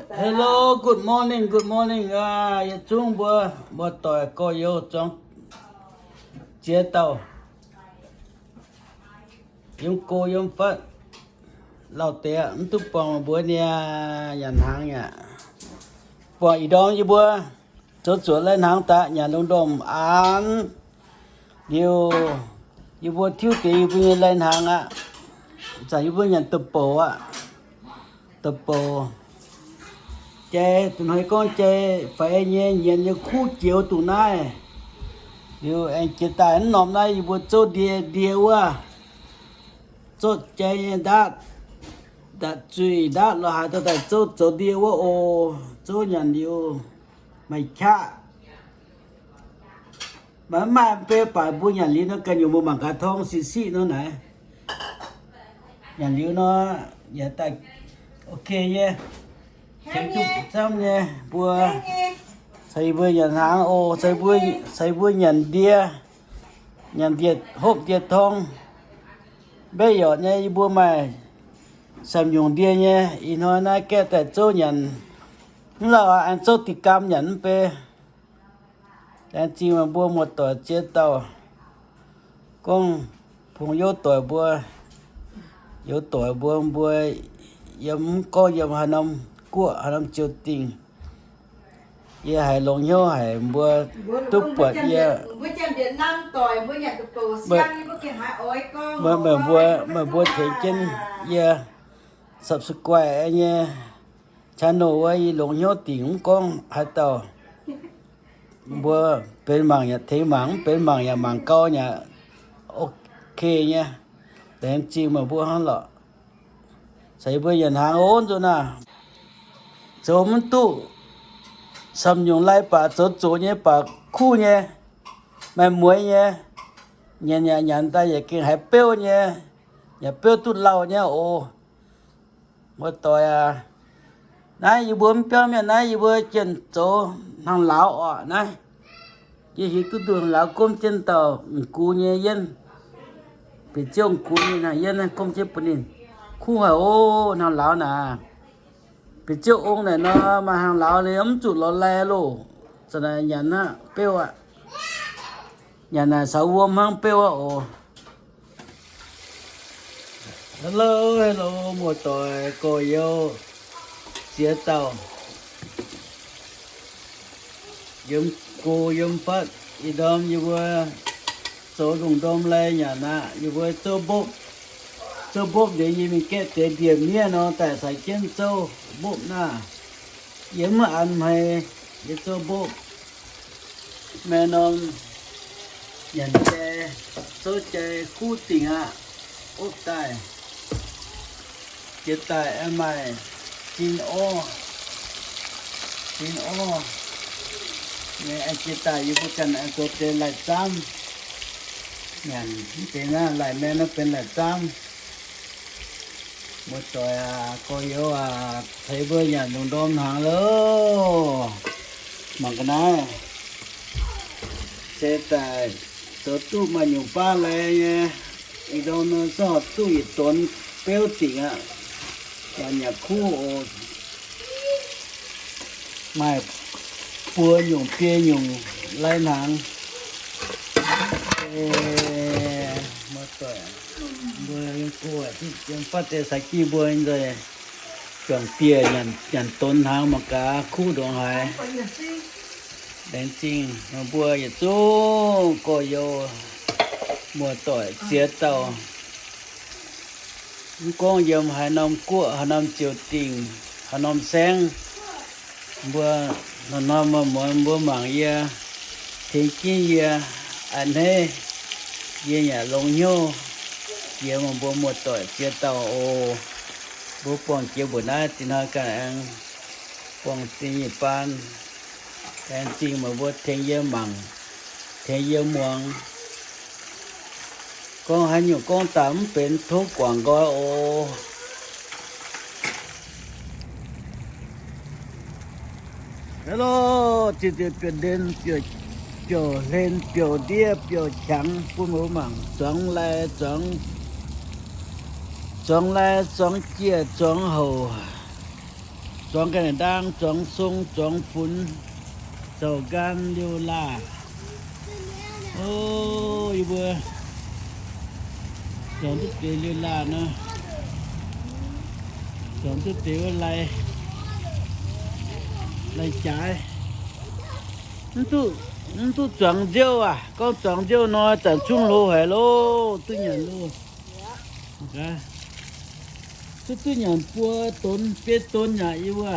Hello, good morning, good morning. Yietc zungv mbuo muoz-doic gorx-youz zuangx ziex dauh yiem go yiem fatv lauh deix aqv, mv duqv buangh mbuo nyei nyanc hnaangx aqv. Buangh ih ndorm yie mbuo zoux zuoqc lai-hnaangx daaih nyanc lungh ndorm aanx liuz, yie mbuo tiuv deix yie mbuo nyei lai-hnaangx aqv. Zanc yie mbuo nyanc da'bouc aqv. Da'bouc jai, duqv hnoi gorngv jai faix nyei nyienz nyei kuv jiex duqv naaiv. Liuz aengx jiex daaih mv norm naaiv yie mbuo zouv ndie, ndie wuov, zouv jai nyei ndaatv, ndaatv zuiz ndaatv lorz haaix dauh daaih zouv zoux ndie wuov oc. Zouv nyanc liuz maaih qaqv. Mv maaih beiv baac mbuo nyanc liuz nor ganh nyungc mbuo mangc gaax torngv siqv siqv nor naaic. Nyanc liuz nor, yaac daaih ok nyei. Tengx duqv camv nyei mbuo. Caux yie mbuo nyanc hnaangx oc. Caux yie mbuo nyanc ndie, nyanc ndie hopv ndie torngv. Mbeqv yorqc nyei yie mbuo maaih samx nyungc ndie nyei. Ih hnoi naaiv gaeqv daaih zouv nyanc, mv lauh aengx zouv diqc gaam nyanc mv bei. Laengz zingh meih mbuo muoz-doic ziex dauh. Gorngv pong youz doic mbuo, youz doic mbuo, mbuo yiem, mv gorngv yiem haaix norm guoqv, haaix norm ziou dingh, yie haiz longx hnyouv haic mbuo duqv buatc yie. Meih mbuo, meih mbuo tengx jienv yie subscribe nyei channel wuov, yie longx hnyouv dingc mv gorngv haaix dauh. Mbuo benx mangc yaac tengx mangc, mv benx mangc yaac mangc gau nyei. Ok nyei. Laengz zingh meih mbuo hnangv lorqc. Caux yie mbuo nyanc hnaangx oc nzunc naaic. Zoux mv duqv samx nyungc lai baac zoux zoqc nyei baac kuv nyei, maaih mueiz nyei. Nyanc yaac nyanc daaih yaac gengh haiz beuv nyei, yaac beuv duqv lauh nyei oc. Muoz-doic aac, naaiv yie mbuo mv biauv mienh naaiv yie mbuo jienh zoux hnangv lauz orqc naaiv. Yie hiuv duqv nduqc hnangv lauz gomv jienv dauh m'gux nyei yienv. Bieqc ziouv m'gux nyei hnangv yienv naaiv gomv jienv bun ninh. Kuv haic oc hnangv lauz naaic. Bieqc ziouv ong naaic nor maaih hnangv lauz liuz mv zuqc lorz lai loh. Za'naaic nyanc aqv beuv aqv. Nyanc naaic caux wuom hnangv beuv aqv oc. Hello, hello, muoz-doic gorx-youz ziex dauh yiem go yiem fatv. Ih ndorm yie mbuo zoux lungh ndorm lai nyanc aqv. Yie mbuo zouv mbopv, zouv mbopv liuz yie mingh gaeqv deix ndie miev nor daaih caux jienv zouv mbopv naaiv. Yie mv an hmei, yie zouv mbopv. Maaih norm nyanc jai, zouv jai kuv dingc aqv. Opv daaih, jiex daaih aengx maaih zinh orv, zinh orv. Aengx jiex daaih yie mbuo ganh aengx zoux deix lai-zaamv nyanc. Mv deix naaiv lai-maeng naaiv benx lai-zaamv. Muoz-doic aac, gorx-youz aac, ceix mbuo nyanc lungh ndorm hnaangx loh. Mangc ga'naaiv se daaih zoux duqv maaih nyungc baav lai nyei. Ih ndorm nor zorqv duqv yietc donx beuv dingc aqv. Yaac nyanc kuv oc. Maaih buo nyungc biei nyungc lai-hnaangx. Muoz-doic, mbuo yiem go, yiem fatv deix caux jienv mbuo nzoih juangc dieh nyanc donx hnaangx mangc gaax kuv ndongc haaix. Laengz zingh meih mbuo yietc zungv gorx-youz muoz-doic ziex dauh. Mv gorngv yiem haaix norm guoqv, haaix norm ziouc dingc, haaix norm saengv, mbuo norm-norm muonz mbuo mangc yie, tengx jienv yie, a'hneiv yie yaac longx hnyouv jiex meih mbuo muoz-doic ziex dauh oc. Mbuo buangh jiex mbuoqc naaiv zinh hnoi ganh aengx buangh da'nyeic baan. Laengz zingh meih mbuo tengx yie mangc, tengx yie muangx. Gorngv haaix nyungc gorngv daaih mv benx tov guangc nqoi oc. Hello, zinh nziex biouv-hlen, biouv-ndiev, biouv-qangx bun mbuo mangc, zuangx lai zuangx Zuangx lai, zuangx jiex, zuangx houc, zuangx ga'naaiv ndaang, zuangx song, zuangx funx, zoux nqaang liouh laah. O, yie mbuo zuangx duqv deix liouh laah nor, zuangx duqv deix wuov lai, lai-jaaix. Mv duqv zuangx nziouv aac. Gorngv zuangx nziouv nor, zanc zungv hlo haic loh, duqv nyanc loh. Duqv, duqv nyanc buo donx biei donx yaac yie mbuo.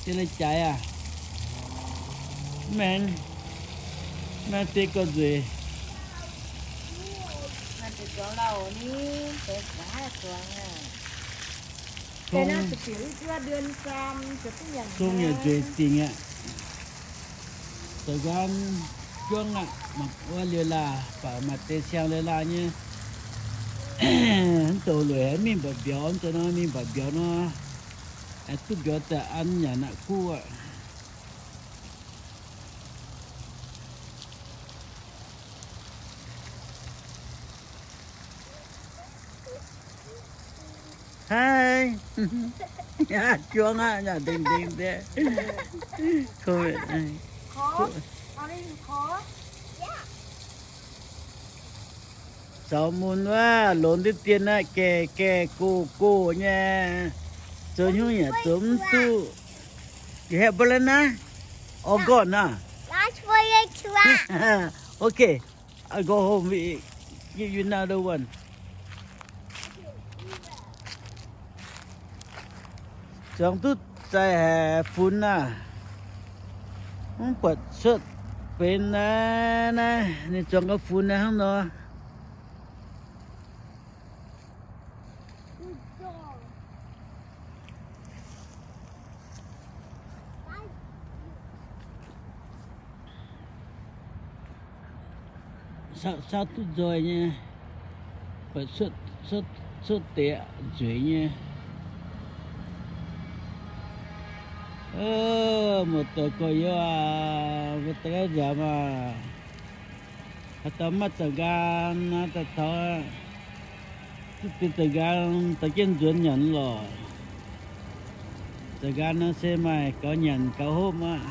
Deix lai-jaaix aac, mv maengx, mv maengx deix gorx-nzueic. Song yaac nzueic dingc aqv. Zoux nqaang juangv aqv, mangc wuov liouh laah, baac maaih deix siang liouh laah nyei. Mv douc lueic mingh mba'biaux, mv zeiz nor mingh mba'biaux nor, duqv mbiauz daaih an nyanc aqv guv aqv. Haih, juangv aqv, nyaah dingh dingh deix. Zaux mun wuov, longx ndiev dien aqv, gaeqv gaeqv gox gox nyei, zoux hnyouv yaac zoux mv duqv. You have banana? All gone, huh? Okay, I go home, we give you another one. Zuangx duqv zaaih haic funx aah. Mv buatc cuotv benx naaiv, naaiv ninh zuangx gau funx naaiv hnangv nor. Saauv duqv nzoih nyei, buatc cuotv deix nzueic nyei. Muoz-doic gorx-youz aac, mbuo daaih nzaamc maah. Haaix dauh maiv zanc nqaang naaiv daaih taux, duqv deix zanc nqaang daaih jienv nzuonx nyanc lorqc. Zanc nqaang naaiv se maaih gaux nyanc gaux hopv aqv.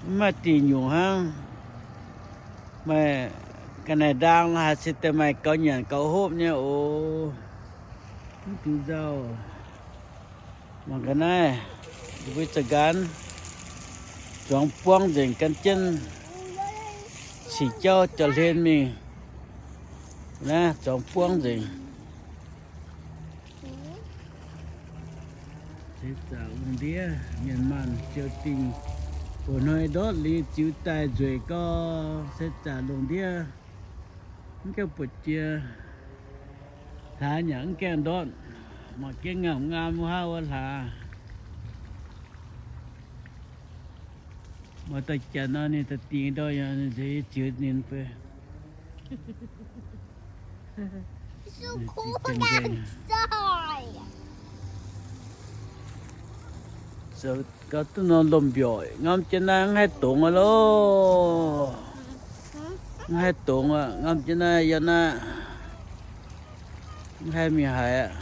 Mv maaih dingc nyungc hnangv. Maaih ga'naaiv ndaang la'haaix se daaih maaih gaux nyanc gaux hopv nyei oc. Mv dungx nzauh. Mangc ga'naaiv, mbuo zanc nqaang zuangx buangv nzengc gan jienv sic jauv jauv-hlen mingh. Naaiv zuangx buangv nzengc. Se zaqc lungh ndiev mienh maanh ziouc dingh, oc hnoi ndortv liuz ziux daaih nzueic gau. Se zaqc lungh ndiev mv gaengh buatc jiex, hlaax yaac mv gaengh ndortv, mangc jienv ngaamv ngaam wuov hlaax. Maaih dauh janx nor, ninh daaih dingh ndortv yaac ninh nzeix ziux ninh fai. Gauh duqv norm lomh mbiorqc, ngamv jienv naaiv mv haih dongz aqv loh. Mv haih dongz aqv, ngamv jienv naaiv yiem naaiv mv haih mingh haaix aqv.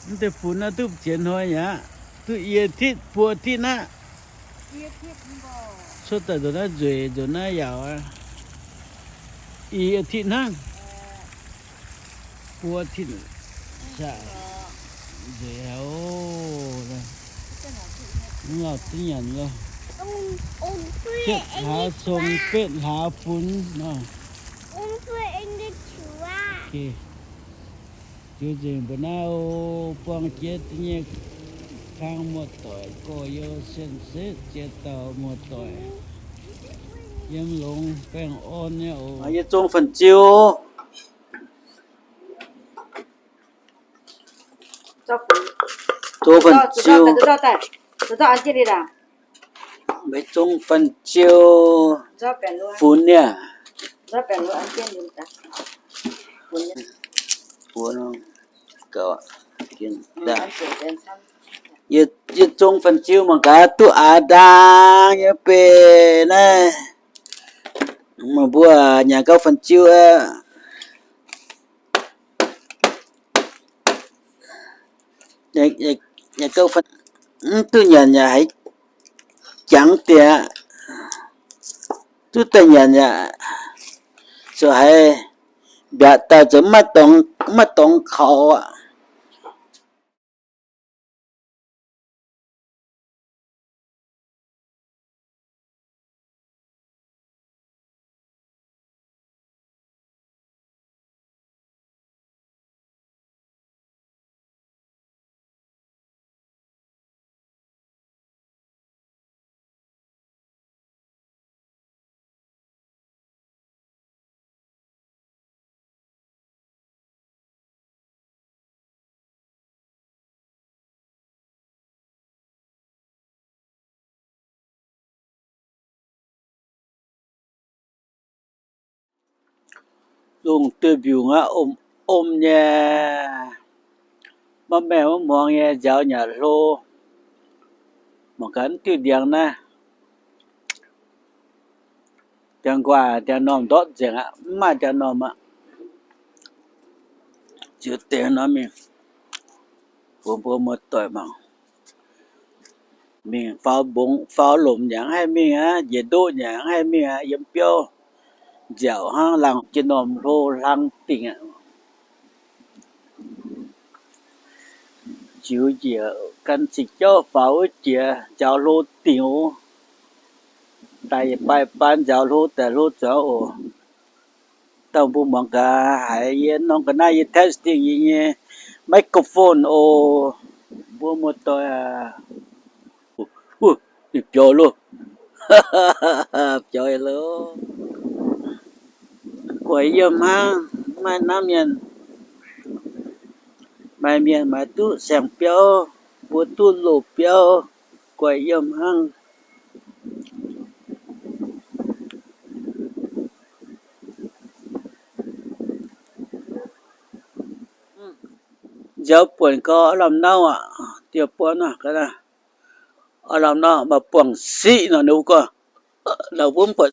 Mv deix funx naaiv duqv ziex hnoi aqv, duqv yie titv buo titv aqv. Cuotv daaih nzunc naaiv nzueic, nzunc naaiv yaauc aqv. Ih titv hnangv. Buo titv nzueic haic oc. Mv lauh duqv nyanc loh. Cietv hlaax cong betv hlaax funx nor. Jiu nzengc mbuo naaiv oc, buangh jiex da'nyeic kang muoz-doic gorx-youz, sen setv jiex dauh muoz-doic. Yiem longx baengh orn nyei oc. Yie zong fan-ziu. Zong fan-ziu. Meih zong fan-ziu funx niaa. Yie, yie zong fan-ziu mangc gaax duqv aax ndaang nyei beic naaiv. Meih mbuo nyanc gauh fan-ziu aqv. Mv duqv nyanc yaac haiz jangx diex aqv. Duqv daaih nyanc yaac zuqc haiz mbiaatc dauh zoux maiv dorngx kaux aqv. Lungh duih mbiungc aqv, om om nyei, maiv maengh maiv muangx nyei, nzaaux nyanc hlo, mangc gaax mv diuh ndiangx naaiv. Ndiangx nquaah, ndiangx normh ndortv nzengc aqv, mv maaih ndiangx normh aqv. Ziux deix nor mingh, mbuo mbuo muoz-doic mangc. Mingh faaux mbongx faaux lomc nyanc haih mingh aqv, njiec ndoqv nyanc haih mingh aqv, yiem biauv nziaauc hnangv, laangh jienv normh hlo hlang dingc aqv. Ziux njiec gan cing jauv faaux wuov jiex nzaaux hlo dingc oc. Daaih yietc baaih baan nzaaux hlo daaih hlo zuangx oc. Dauh mbuo muangx gaax haiz yie norm ga'naaiv yie testing yie nyei microphone oc. Mbuo muoz-doic aac. Wuov, ninh biaux loh. Biaux loh. Guaix yiem hnangv, maiv hnamv mienh. Maaih mienh maaih duqv saeng-biauv, mbuo duqv loz-biauv, guaix yiem hnangv. Nziaaux buonc gau, lamh nauv aqv, dieh buonc aqv, lamh nauv maaih buangh siqv nor, ninh mbuo gorngv, ninh mbuo mv buatc